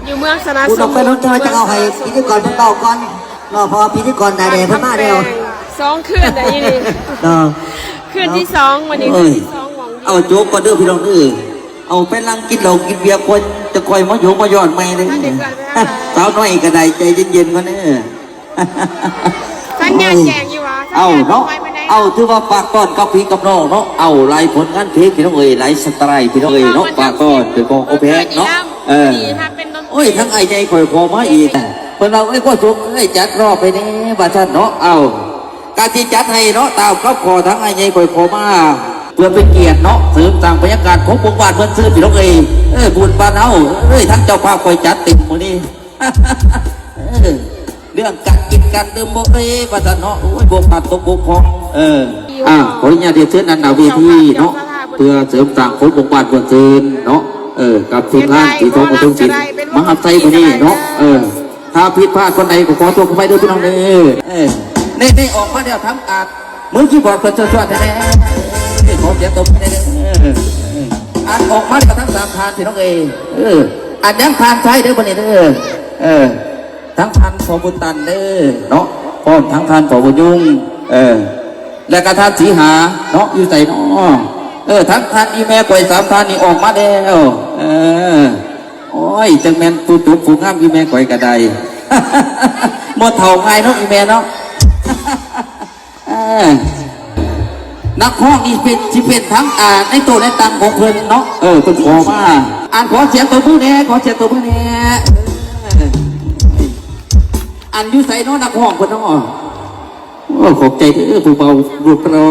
ຢູ່ເມືອງສະນາສົມບູນ ເພິ່ນຕ້ອງເອົາໃຫ້ພິທີກອນເພິ່ນເວົ້າກ່ອນເນາະ ເພາະວ່າພິທີກອນໜ້າແດ່ເພິ່ນມາແລ້ວ ສອງຄືນໄດ້ຢູ່ນີ້ເນາະ ຄືນທີສອງ ມື້ນີ້ ເອີຍ ຄືນທີສອງ ເອົາໂຈກກ່ອນເດີພີ່ນ້ອງເອີຍ ເອົາໄປນັ່ງກິນເຫຼົ້າກິນເບຍກ່ອນ ຈະຄ່ອຍມາໂຍມາຍ້ອນໃໝ່ເດີ ສາວນ້ອຍກໍໄດ້ ໃຈເຢັນໆກ່ອນເດີ. ສັນຍານແຈ້ງຢູ່ຫວາ? ເອົາເນາະ ເອົາ ຖືວ່າຝາກຕ້ອນກັບພີ່ກັບນ້ອງເນາະ ເອົາ ຫຼາຍຜົນງານເພງພີ່ນ້ອງເອີຍ ຫຼາຍສະໄຕລ໌ພີ່ນ້ອງເອີຍເນາະ ຝາກຕ້ອນເປັນຂອງໂອແພກເນາະ ເອີ ໂອ້ຍ ທັງອ້າຍໃຫຍ່ຂ້ອຍຂໍມາອີກ ເພິ່ນວ່າ ໂອ້ຍ ພໍ່ສົກເອີຍ ຈັດຮອບໃຫ້ແດ່ວ່າຊັ້ນເນາະ ເອົາ ກະຊິຈັດໃຫ້ເນາະ ຕາມຄຳຂໍທາງອ້າຍໃຫຍ່ຂ້ອຍຂໍມາ ເພື່ອເປັນກຽດເນາະ ເສີມສ້າງບັນຍາກາດຂອງໝູ່ບ້ານເພິ່ນຊື່ພີ່ນ້ອງເອີຍ ເອີ ບຸນບ້ານເຮົາ ເອີຍ ທັງເຈົ້າພາບຂ້ອຍຈັດເຕັມມື້ນີ້ ເອີ ເລື່ອງການກິນການດື່ມບໍ່ເຄີຍວ່າຊັ້ນເນາະ ໂອ້ຍ ບົກພາດຕົກບົກຜ່ອງ ເອີ ອ່າ ຂໍອະນຸຍາດຮຽນເຊີນດ້ານໜ້າເວທີເນາະ ເພື່ອເສີມສ້າງໂຄງອົງບານມ່ວນຊື່ນເນາະ ເອີ ກັບທີມງານສີທອງປະທຸມສິນ ມະຫາໄຊມື້ນີ້ເນາະ ເອີ ຖ້າຜິດພາດບ່ອນໃດກໍຂໍໂທດຂໍອະໄພເດີພີ່ນ້ອງເດີ ເອີ ນີ້ ນີ້ອອກມາແລ້ວທັງອາດ ມືຄີບອດເພິ່ນສວດໆແທ້ໆ ເອີ ຂໍສຽງຕົບມືແດ່ເດີ ເອີ ອັນອອກມາແລ້ວທັງສາມທ່ານພີ່ນ້ອງເອີຍ ເອີ ອັນຍັງທ່ານຊາຍເດີບັດນີ້ເດີ ເອີ ທັງທ່ານ ພໍ່ບຸນຕັນ ເດີເນາະ ພ້ອມທັງທ່ານ ພໍ່ບຸນຍຸງ ເອີ ແລະກະທ່ານສີຫາເນາະ ຢູ່ໃສເນາະ ເອີ ທັງທ່ານອີ່ແມ່ຂ້ອຍ ສາມທ່ານນີ້ອອກມາແລ້ວ ເອີ ໂອ້ຍ ຈັກແມ່ນຜູ້ຈົບຜູ້ງາມ ອີ່ແມ່ຂ້ອຍກະໄດ້ ບໍ່ເຖົ້າງ່າຍເນາະ ອີ່ແມ່ເນາະ. ເອີ ນັກຮ້ອງນີ້ເປັນ ຊິເປັນທັງ ອ່າ ໃນໂຕໃນຕັງຂອງເພິ່ນເນາະ ເອີ ເພິ່ນຂໍມາ ອັນ ຂໍສຽງຕົບມືແດ່ ຂໍສຽງຕົບມືແດ່ ເອີ ອັນ ຢູ່ໃສເນາະ ນັກຮ້ອງເພິ່ນເນາະ ໂອ້ ຂອບໃຈເດີຜູ້ເບົາຮູບຫຼໍ່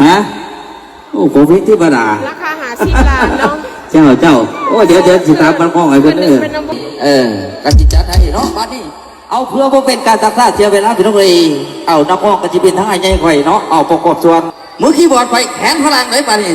ຮະ ໂອ້ ຂອງເພງເທວະດາ ລາຄາຫ້າສິບລ້ານເນາະ ເຈົ້າ ເຈົ້າ ໂອ້ ດຽວ ດຽວຊິຖາມນັກຮ້ອງໃຫ້ເພິ່ນເດີ ເອີ ກະຊິຈັດໃຫ້ເນາະ ບາດນີ້ ເອົາ ເພື່ອບໍ່ເປັນການຊັກຊ້າເສຍເວລາພີ່ນ້ອງເອີຍ ເອົາ ນັກຮ້ອງກໍຊິເປັນທາງອ້າຍໃຫຍ່ຂ້ອຍເນາະ ເອົາ ປະກອບສ່ວນ ມືຄີບອດໄປແຂນພະລັງເລີຍບາດນີ້